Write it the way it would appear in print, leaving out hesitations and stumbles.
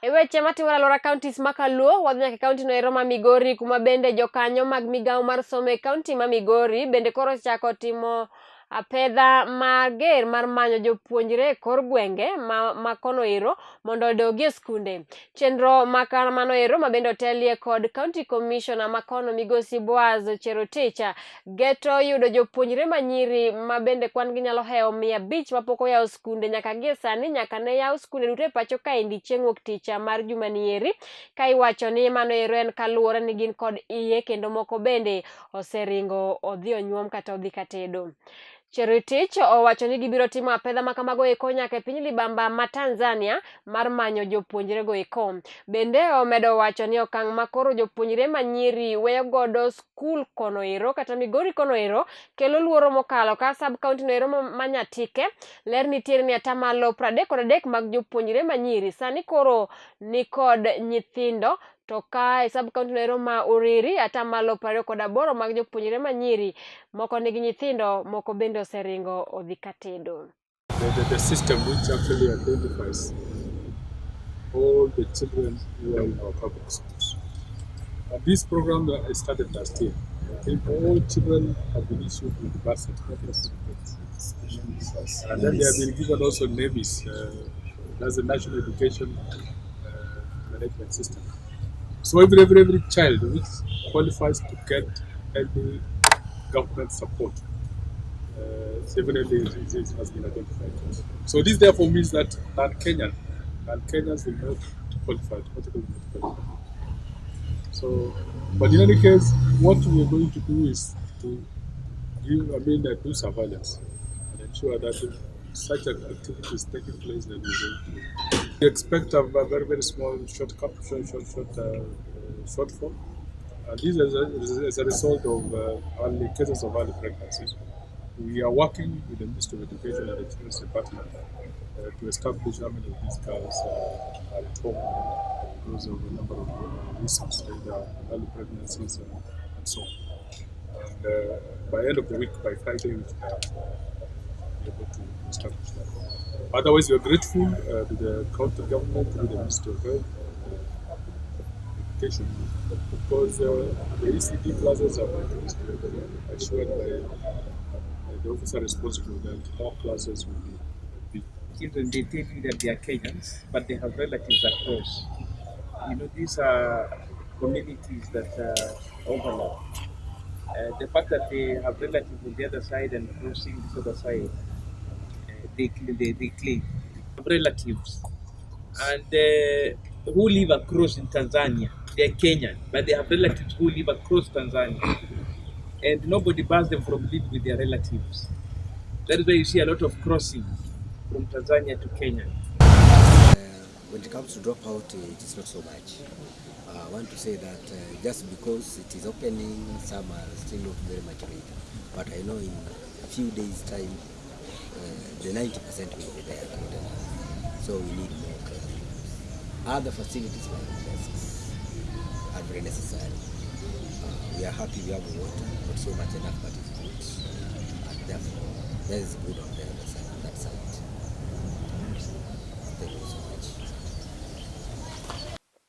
E weche matimore alwora counties ma Kaluo, wadhi nyaka e kaunti no ero ma Migori kuma bende jokanyo mag migawo mar somo e kaunti ma Migori bende koro ochako timo apedha mager mar manyo jopuonjre e kor gwenge ma kono ero mondo odogi e skunde. Chenro ma kamano ero ma bende otelie kod County Commissioner ma kono migosi Boaz Cherotich geto yudo jopuonjre manyiri ma bende kwan gi nyalo hewo 500 mapok oyawo skunde nyaka gie sani nyaka ne yaw skunde duto e pacho kaendi chieng' wuok tich mar juma nieri ka iwacho ni mano ero en kaluwore ni gin kod iye kendo moko bende oseringo odhi onyuom kata odhi katedo. Cherotich owacho ni gibiro timo apedha ma kamago eko nyaka e piny libamba ma Tanzania mar manyo jopuonjrego eko. Bende omedo wacho ni okang' ma koro jopuonjre manyiri weyo godo skul kono ero kata Migori kono ero kelo luoro mokalo ka sub county no ero ma Nyatike ler nitiere ni atamalo 33 mag jopuonjre manyiri sani koro nikod nyithindo to ka e sub county no ero ma Uriri atamalo 28 mag jopuonjre manyiri moko nigi nyithindo moko bende oseringo odhi katedo. The system which actually identifies all the children who are in our public schools. And this program that I started last year, I think all children have been issued with birth certificates. And then they have been given also NEMIS, that's the National Education Management System. So every child which qualifies to get any government support, definitely has been identified. So this therefore means that non-Kenyans will not qualify, automatically not qualify. So, but in any case, what we are going to do is to give, I mean, do surveillance and ensure that if such an activity is taking place, then we're going to we expect a very, very small short, short, short, short, shortfall. And this is a result of early cases of early pregnancies. We are working with the Ministry of Education and the Children's Department to establish how many of these girls are at home because of a number of reasons, like early pregnancies and so on. And by end of the week, by Friday, we should have be able to establish that. Otherwise, we are grateful to the county government, to the Ministry of Health, Education, because the ECD classes have increased, assured by the officer responsible that more classes will be. Children, they tell you that they are Kenyans, but they have relatives across. These are communities that overlap. The fact that they have relatives on the other side and crossing this other side, they claim relatives and who live across in Tanzania. They are Kenyan, but they have relatives who live across Tanzania, and nobody bars them from living with their relatives. That is why you see a lot of crossing from Tanzania to Kenya. When it comes to dropout, it is not so much. I want to say that just because it is opening, some are still not very much ready. But I know in a few days' time, the 90% will be there. So we need more classrooms. Other facilities like desks are very necessary. We are happy we have water, not so much enough, but it's good. And therefore, that is good on the